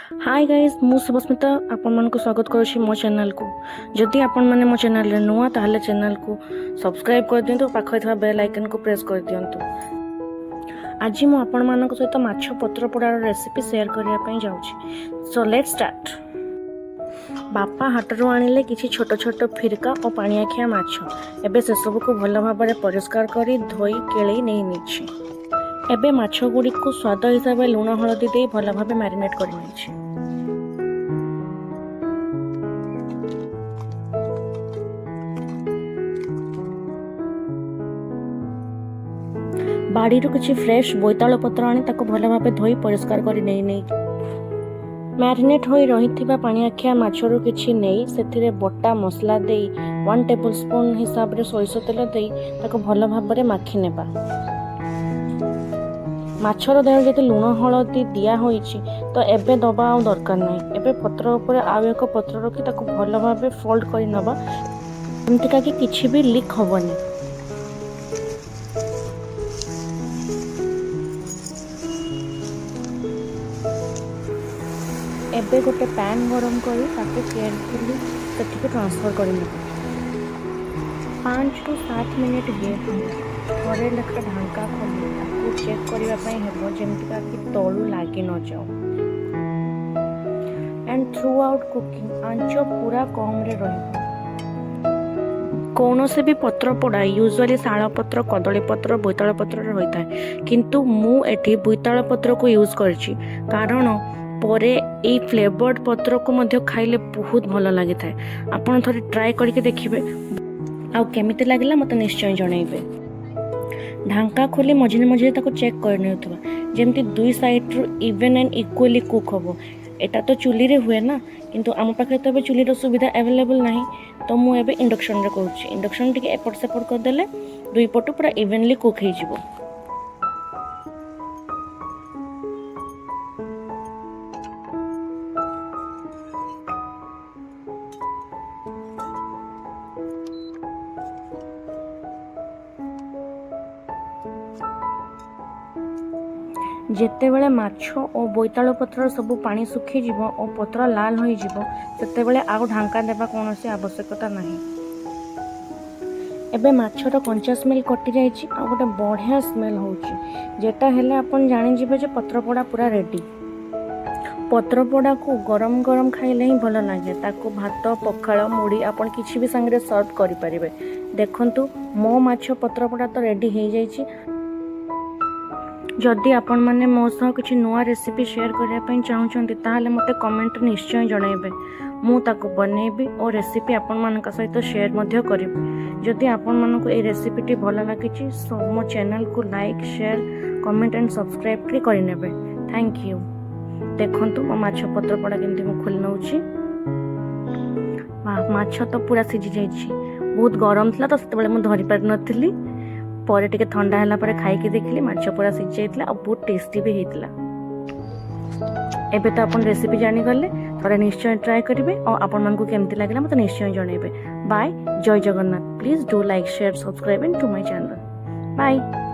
High guys, ମୁଁ ଶୁଭସ୍ମିତା ଆପଣମାନଙ୍କୁ ସ୍ୱାଗତ କରୁଛି ମୋ ଚ୍ୟାନେଲକୁ। ଯଦି ଆପଣମାନେ ମୋ ଚ୍ୟାନେଲରେ ନୂଆ, ତାହେଲେ ଚ୍ୟାନେଲକୁ ସବସ୍କ୍ରାଇବ୍ କରିଦିଅନ୍ତୁ ଓ ପାଖରେ ଥିବା ବେଲ୍ ଆଇକନ୍କୁ ପ୍ରେସ୍ କରିଦିଅନ୍ତୁ। ଆଜି ମୁଁ ଆପଣମାନଙ୍କ ସହିତ ମାଛ ପତ୍ର ପୋଡ଼ାର ରେସିପି ସେୟାର କରିବା ପାଇଁ ଯାଉଛି। So let's start. ବାପା ହାଟରୁ ଆଣିଲେ କିଛି ଛୋଟ ଛୋଟ ଫିରକା ଓ ପାଣିଆଖିଆ ମାଛ। ଏବେ ସେସବୁକୁ ଭଲ ଭାବରେ ପରିଷ୍କାର କରି ଧୋଇ କେଳେଇ ନେଇ ନେଇଛି। ଏବେ ମାଛ ଗୁଡ଼ିକୁ ସ୍ୱାଦ ହିସାବରେ ଲୁଣ ହଳଦୀ ଦେଇ ଭଲ ଭାବେ ମ୍ୟାରିନେଟ୍ କରିନେଇଛି। ବାଡ଼ିରୁ କିଛି ଫ୍ରେଶ୍ ବୋଇତାଳୁ ପତ୍ର ଆଣି ତାକୁ ଭଲ ଭାବେ ଧୋଇ ପରିଷ୍କାର କରି ନେଇ ନେଇ ମ୍ୟାରିନେଟ୍ ହୋଇ ରହିଥିବା ପାଣିଆଖିଆ ମାଛରୁ କିଛି ନେଇ ସେଥିରେ ବଟା ମସଲା ଦେଇ, 1 ଟେବୁଲ୍ ସ୍ପୁନ୍ ହିସାବରେ ସୋରିଷ ତେଲ ଦେଇ ତାକୁ ଭଲ ଭାବରେ ମାଖି ନେବା। ମାଛର ଦେହରେ ଯଦି ଲୁଣ ହଳଦୀ ଦିଆ ହୋଇଛି, ତ ଏବେ ଦେବା ଆଉ ଦରକାର ନାହିଁ। ଏବେ ପତ୍ର ଉପରେ ଆଉ ଏକ ପତ୍ର ରଖି ତାକୁ ଭଲ ଭାବେ ଫୋଲ୍ଡ କରି ନେବା, ଯେମିତିକା କି କିଛି ବି ଲିକ୍ ହେବନି। ଏବେ ଗୋଟେ ପ୍ୟାନ୍ ଗରମ କରି ତାକୁ କେୟାରଫୁଲି ସେଠିକି ଟ୍ରାନ୍ସଫର୍ କରିନେବା। 5ରୁ 7 ମିନିଟ୍ ଗ୍ୟାପ୍ ଥରେ ଲେଖା ଢାଙ୍କା ଖୋଲି ତାକୁ ଚେକ୍ କରିବା ପାଇଁ ହେବ, ଯେମିତିକା କି ତଳୁ ଲାଗି ନଯାଉ। ଆଣ୍ଡ ଥ୍ରୁ ଆଉଟ୍ କୁକିଂ ଆଞ୍ଚ ପୁରା କମ୍ରେ ରହିବ। କୌଣସି ବି ପତ୍ର ପୋଡ଼ା ୟୁଜୁଆଲି ଶାଳ ପତ୍ର, କଦଳୀ ପତ୍ର, ବୋଇତାଳୁ ପତ୍ରରେ ହୋଇଥାଏ। କିନ୍ତୁ ମୁଁ ଏଠି ବୋଇତାଳୁ ପତ୍ରକୁ ୟୁଜ୍ କରିଛି, କାରଣ ପରେ ଏଇ ଫ୍ଲେଭର୍ଡ ପତ୍ରକୁ ମଧ୍ୟ ଖାଇଲେ ବହୁତ ଭଲ ଲାଗିଥାଏ। ଆପଣ ଥରେ ଟ୍ରାଏ କରିକି ଦେଖିବେ ଆଉ କେମିତି ଲାଗିଲା ମୋତେ ନିଶ୍ଚୟ ଜଣାଇବେ। ଢାଙ୍କା ଖୋଲି ମଝିରେ ମଝିରେ ତାକୁ ଚେକ୍ କରିନେଉଥିବା, ଯେମିତି ଦୁଇ ସାଇଡ଼ରୁ ଇଭେନ୍ ଆଣ୍ଡ ଇକ୍ୱାଲି କୁକ୍ ହେବ। ଏଇଟା ତ ଚୁଲିରେ ହୁଏ ନା, କିନ୍ତୁ ଆମ ପାଖରେ ତ ଏବେ ଚୁଲିର ସୁବିଧା ଆଭେଲେବଲ୍ ନାହିଁ, ତ ମୁଁ ଏବେ ଇଣ୍ଡକ୍ସନରେ କରୁଛି। ଇଣ୍ଡକ୍ସନ୍ ଟିକେ ଏପଟ ସେପଟ କରିଦେଲେ ଦୁଇ ପଟୁ ପୁରା ଇଭେନଲି କୁକ୍ ହେଇଯିବ। ଯେତେବେଳେ ମାଛ ଓ ବୋଇତାଳୁ ପତ୍ରର ସବୁ ପାଣି ଶୁଖିଯିବ ଓ ପତ୍ର ଲାଲ ହୋଇଯିବ, ସେତେବେଳେ ଆଉ ଢାଙ୍କା ଦେବା କୌଣସି ଆବଶ୍ୟକତା ନାହିଁ। ଏବେ ମାଛର କଞ୍ଚା ସ୍ମେଲ୍ କଟିଯାଇଛି ଆଉ ଗୋଟେ ବଢ଼ିଆ ସ୍ମେଲ୍ ହେଉଛି। ଯେଟା ହେଲେ ଆପଣ ଜାଣିଯିବେ ଯେ ପତ୍ରପୋଡ଼ା ପୁରା ରେଡ଼ି। ପତ୍ରପୋଡ଼ାକୁ ଗରମ ଗରମ ଖାଇଲେ ହିଁ ଭଲ ଲାଗେ। ତାକୁ ଭାତ, ପଖାଳ, ମୁଢ଼ି, ଆପଣ କିଛି ବି ସାଙ୍ଗରେ ସର୍ଭ କରିପାରିବେ। ଦେଖନ୍ତୁ, ମୋ ମାଛ ପତ୍ରପୋଡ଼ା ତ ରେଡ଼ି ହେଇଯାଇଛି। ଯଦି ଆପଣମାନେ ମୋ ସହ କିଛି ନୂଆ ରେସିପି ସେୟାର କରିବା ପାଇଁ ଚାହୁଁଛନ୍ତି, ତାହେଲେ ମୋତେ କମେଣ୍ଟରେ ନିଶ୍ଚୟ ଜଣାଇବେ। ମୁଁ ତାକୁ ବନେଇବି ଓ ରେସିପି ଆପଣମାନଙ୍କ ସହିତ ସେୟାର ମଧ୍ୟ କରିବି। ଯଦି ଆପଣମାନଙ୍କୁ ଏଇ ରେସିପିଟି ଭଲ ଲାଗିଛି, ସୋ ମୋ ଚ୍ୟାନେଲକୁ like, share, comment and subscribe ବି କରିନେବେ। Thank you. ଦେଖନ୍ତୁ, ମୋ ମାଛ ପତ୍ରପୋଡ଼ା କେମିତି ମୁଁ ଖୋଲି ନେଉଛି। ମାଛ ତ ପୁରା ସିଝି ଯାଇଛି। ବହୁତ ଗରମ ଥିଲା ତ ସେତେବେଳେ ମୁଁ ଧରି ପାରିନଥିଲି। ପରେ ଟିକେ ଥଣ୍ଡା ହେଲା ପରେ ଖାଇକି ଦେଖିଲି, ମାଛ ପୁରା ସିଝି ଯାଇଥିଲା ଆଉ ବହୁତ ଟେଷ୍ଟି ବି ହେଇଥିଲା। ଏବେ ତ ଆପଣ ରେସିପି ଜାଣିଗଲେ। ଥରେ ନିଶ୍ଚୟ ଟ୍ରାଏ କରିବେ ଆଉ ଆପଣମାନଙ୍କୁ କେମିତି ଲାଗିଲା ମୋତେ ନିଶ୍ଚୟ ଜଣାଇବେ। ବାଏ, ଜୟ Jagannath. Please do like, share, subscribe and to my channel. Bye.